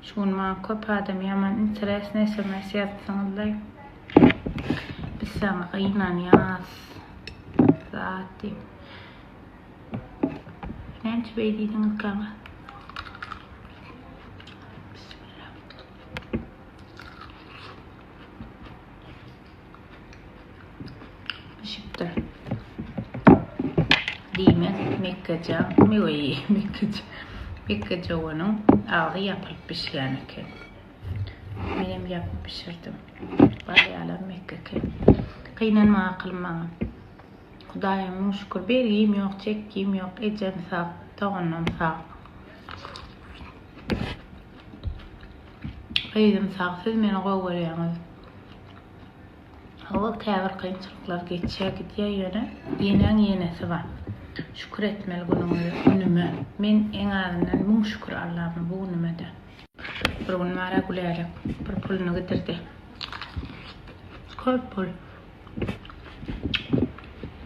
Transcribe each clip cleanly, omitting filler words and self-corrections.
Şu gün maňa köp adam ýaman interesny sms ýazdyňyzlaý. Biz saňa gynanýas. Zat diýip. Näme üçin beý diýdiňiz gaňa? Bismillah. Bişipdir. Diýmek, mekgeja, meweýi, mekgeja, mekgejowanyň agzy ýapylyp bişýän eken. Menem ýapyp bişirdim. Bal ýalam mekge eken. Gynanma akylym maňa. Hudaýa müň şükür, bergim ýok, çekgim ýok, ejem sag, doganam sag. Gyzym sag, siz meni gowy görýäňiz. Hawa, käbir kynçylyklar geçýär gidýär, ýöne ýeneň ýenesi bar. Şükür etmeli günüňe, günüme. Men iň azyndan müň şükür Allama bu günüme-de. Bir gün bar-a Gülälek bir puluny gidirdi. Köp pul.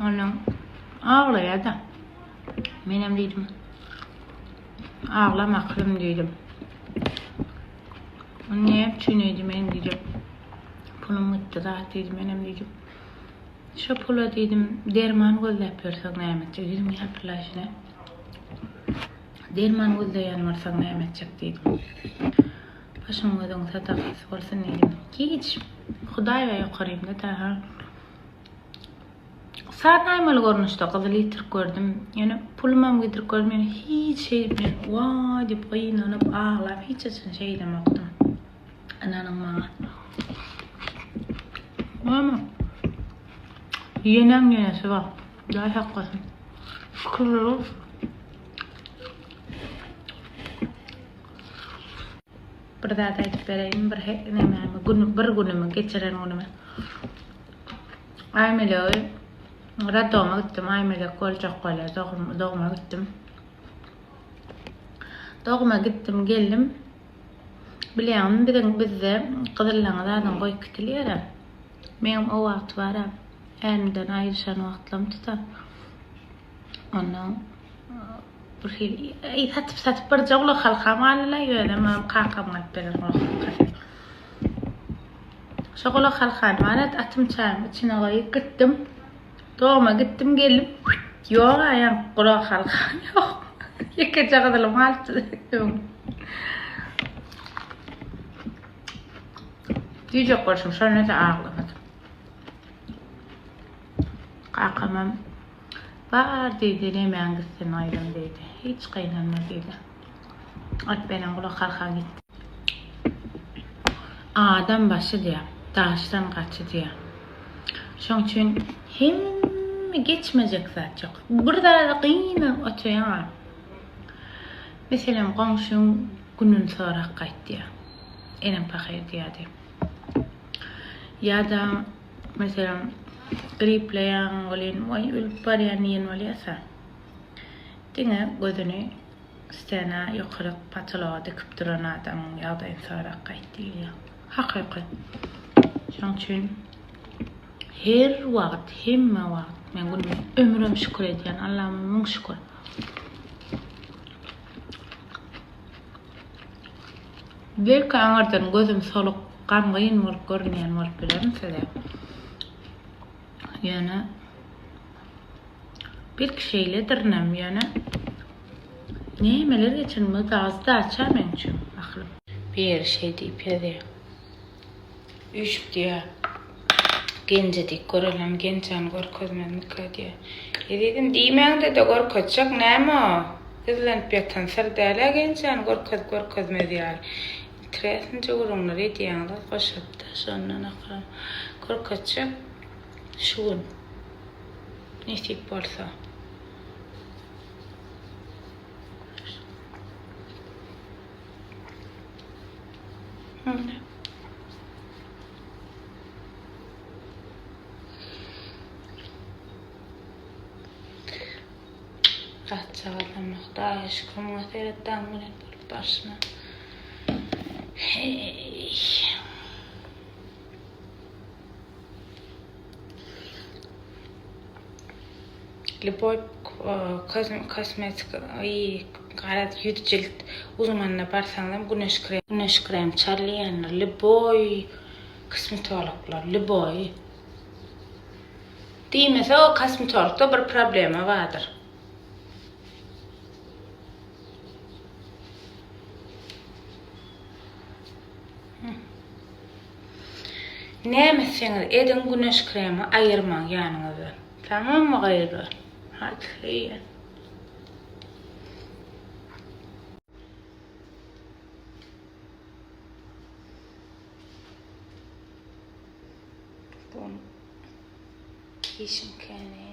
Ondan aglaýar-da. Menem diýdim, aglama akylym diýdim. Näme üçin diýdi, men diýdim. Pulum gitdi zat diýdi, menem diýdim. Şo pula diýdim, derman gözläp ýörseň näme etjek? Ýüzüň ýalpylaýşyna. Derman gözleýän bolsaň näme etjek diýdim. Başyň gözüň sadakasy bolsun diýdim. Hiç Hudaý we ýokarymda daha Sanaýmaly görnüşde gyzyl ýitirip gördüm. Ýöne pulumam gidirip gördüm. Ýöne hiç şeýdip men waý diýip gynanyp, aglap hiç haçan şeýdemokdym. Ynanyň maňa. Näme? Ýeneň ýenesi bar. Hudaý saklasyn. Şükürler olsun. Bir zat aýdyp bereýin, bir nämämi, gün, bir günümi, geçiren günümi. Aýmelegi rodoma gitdim, Aýmelek boljak bolýar, dogum, doguma gitdim. Doguma gitdim, geldim. Bilýäňmi, biziň bizde gyzyllaňa zadyň goýup gitilýär-ä. Meňem o wagt bar-a, ärimden aýryşan wagtlarym tutar. Ondan bir hili, eý, satyp-satyp birje gulak halkam galdy-la, özem kakam alyp beren gulak halkasy. Şo gulak halkany bar edi, atym çaýyň içine goýup gitdim. Dogma gitdim, geldim. Ýok aýam, gulak halkan ýok. Ýekeje gyzylym galypdy öň. Diýjek bolşum, şonda-da aglamadym. Kakamam bar diýdi, nemäň gitsin gyzym diýdi. Hiç gynanma diýdi. Alyp beren gulak halkan gitdi. Adam başy diýýär, daşdan gaçy diýýär. Şoň üçin hemme geçmejek zat ýok. Bir zada gynanyp oturýaň-a. Meselem, goňşyň gününi sorap gaýt diýýär. Enem pahyr diýýärdi. Ýa-da meselem, gripleýäň welin, waý ölüp barýan diýen bolýarsa, diňe gözüni Stena ýokaryk potologa dikip duran adamyň ýagdaýyny sorap gaýt diýilýär. Hakyky. Şonuň üçin her wagt, hemme wagt men günüme ömrüm şükür edýän. Allahym müň şükür. Belki aňyrdan gözüm soluk, gamgyn bolup görünýän bolup bilerin size. Ýöne Belki şeýledirinem, ýöne nämeler geçenimi dazy-daça meň üçin ahlym. Biri şeý diýip ýazýar. Üýşüp diýýär. Genje diýip görelem, Genjäni görkezmezmikä diýýär. Ezizim, diýmäňde-de görkezjek, näme o? Gizlenip ýatan syr däl-ä Genjäni görkezip görkezmez ýaly. Interesnyja gürrüňler edýäňiz-ä goşup-da, şondan akram görkezjek. Şu gün. Nesip bolsa. Gaçjagazam Hudaýa şükür muňa seret daň bilen bolup barşyna. Heý. Lýuboý kosmetika, aý. Garaz 100 jilt uzmanyna barsaňyzam güneş krem güneş krem çalýanlar lýuboý kosmetologlar lýuboý. Diýmese o kosmetologda bir problema bardyr. Näme etseňiz ediň güneş kremi aýyrmaň ýanyňyzdan. Tamammy gyzlar? Hadi söýýän. Bun işim keni.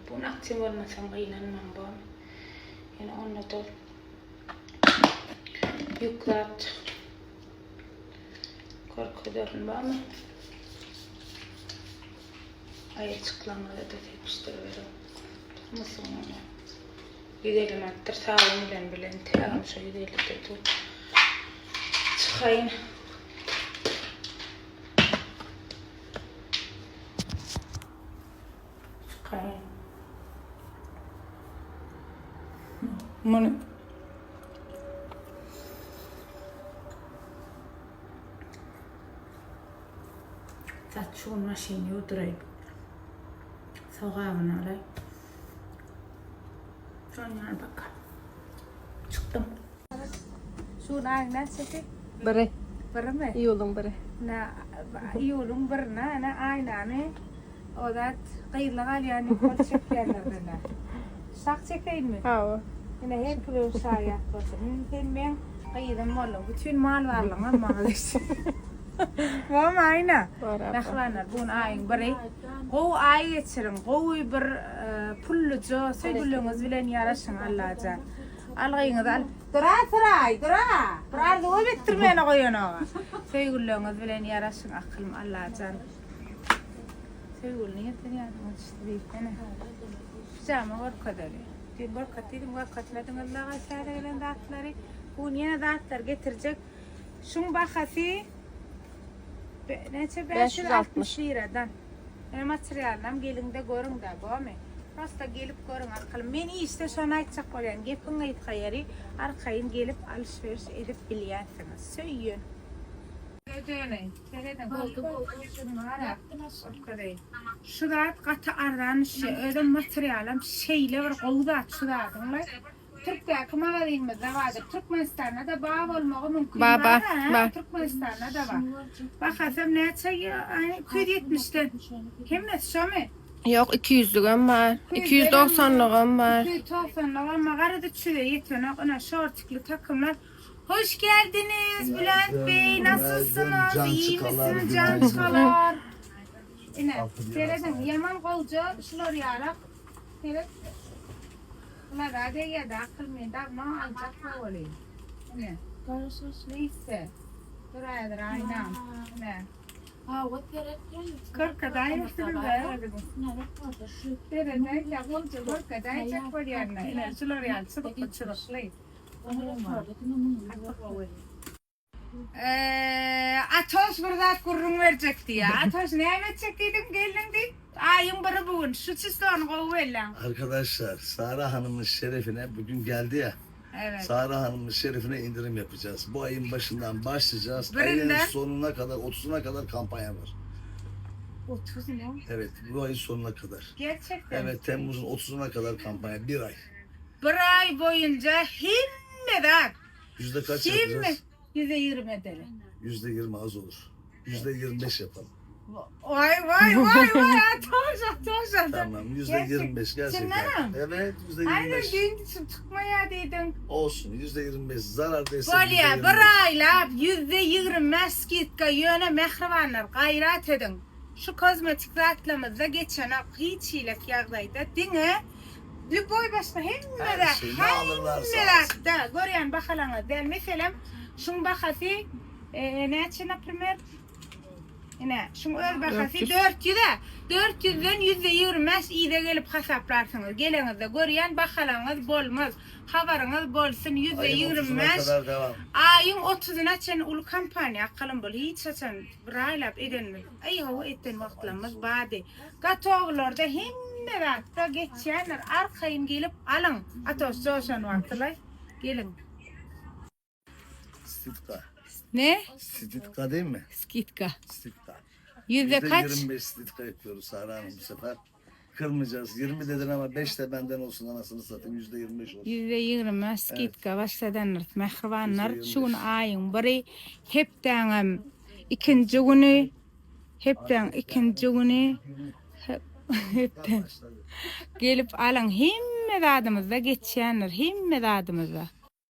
Bun aktiw bolmasam gynanmaň bormy? Ýöne onda-da ýük zat görkezerin barmy? Aýajyklaryňyza-da sepişdiriberiň. Durmasyn ony. 150 manatdyr sabyn bilen bilen tägim şo 150-de dur. Çykaýyn. Çykaýyn. Muny Sat şu gün maşyny ýuwduraýyn. Sogabyny alaý. Şondan bak. Çykdym. Şu gün aýyň näçesi? Biri. Birimi? Iýulyň biri. Na, iýulyň birine ana aýnany o zat gyzlyk alýan diýip gol çekýänlerden. Şak çekeýinmi? Hawa. Ine her kim öz şaýat bolsun. Indi sen meň gyzym bolduň. Bütin mal barlygyňam maňa geçdi. Bom Aýna. Mähribanlar, bu gün aýyň biri. Gowy aý geçiriň. Gowy bir pulluja söýgüliňiz bilen ýaraşyň Allajan. Algyňyzy alyp dura Suraý, dura! Bir arzuwam etdirmäne goýanoga. Söýgüliňiz bilen ýaraşyň akylym Allajan. Söýgüli nirden ýadyňa düşdi diýsene. Pijama görkezeli. Düýn görkezdidim, görkezmediňiz dagy täze gelen zatlary. Bu gün ýene zatlar getirjek. Şuň bahasy näçe 560 liradan. Ýöne materialynam geliňde görüň-dä, bormy? Prosta gelip görüň arkaly. Men işde şony aýtjak bolýan, gepiň gysga ýeri, arkaýyn gelip alyş-beriş edip bilýänsiňiz. Söýün. Şu zat gaty arzan düşýär. Özem materialam şeýle bir gowy zat şu zadyň. Türkdäki magazynymyzda bardyr. Türkmenistanda-da bar bolmagy mümkin. Bar, bar, bar. Türkmenistanda-da bar. Bahasam näçe? 270-den. Hemmesi şomy? Ýok, 200-lügem bar. 290-lygam bar. 290-lygam bar. Garaz 300-e ýetenok. Ine şortikli takymlar. Hoş geldiniz Bülent Bey. Nasylsyňyz? Can İyi çykalar, misiniz can günaydın. çykalar? Ine, serediň, ýaman gowja şular ýalak. Seret. Bulara degýär-de akyl men dawno aljak bowalyn. Ine. Neyse. Dur häzir aýnam. Ine. Görkezäýersiňiz-ä. Seredäýse, gowja görkezäýjek bolýan-da. Ine, şular ýaly çyzykly-çyzykly. Gaty gowy. Atoş bir zat gürrüň berjek diýýär. Atoş näme etjek diýdiň geldiň diýip. Aýyň biri bu gün. Şu çislony gowy belläň. Arkadaşlar Sara hanımın şerefine bugün geldi ya. Evet. Sara hanımın şerefine indirim yapacağız. Bu ayın başından başlayacağız. Ayın Birinden? sonuna kadar 30'una kadar kampanya var. 30 mu? Evet bu ayın sonuna kadar. Gerçekten. Evet Temmuz'un 30'una kadar kampanya. Bir ay. Bir aý boýunca hemme zat. Yüzde kaç Hemme yapacağız? %20 edeli. %20 az olur. %25 yapalım. Vay vay vay vay Atoş Atoş Atoş. Tamam %25 gerçekten. Çınlarım. Evet Aynen %25. düğün için çıkmaya dedim. Olsun %25 zarar değilse Bolýa %25. bir aýlap %20 skidka ýöne mähribanlar gaýrat ediň. Şu kozmetik zatlarymyzda geçenok hiç hilek ýagdaýda diňe lüboý başga hemme Her zat şey, ne alırlarsa hemme alsın. zatda görýän bahalaňyz däl. Meselem şuň bahasy e, näçe naprimer? Ine, şuň öz bahasy 400-e. 400-den %25 yza gelip hasaplarsyňyz. Geleňizde görýän bahalaňyz bolmaz. Habaryňyz bolsun Ayın 30'una %25 kadar devam. Aýyň 30-una çenli uly kampaniýa akalym bol. Hiç haçan bir aýlap edenimiz, aý hawa etden wagtlarymyz bardy. Gatowlarda hemme zatda geçýänler arkaýyn gelip alyň. Atoş joşan wagtylaý. Geliň. Stitka. Ne? Stitka değil mi? Skitka. Stitka. Yüzde kaç? %25 stitka yapıyoruz Sara Hanım bu sefer. Kırmayacağız. 20 dedin ama 5 de benden olsun anasını satayım. %25 olsun. %20 skitka başladandyr. Mähribanlar, %25. şu gün aýyň biri, hepdäňem ikinji güni, hepdäň ikinji güni, hep- hepdäň Başladı. gelip alyň. Hemme zadymyzda geçýändir, hemme zadymyzda.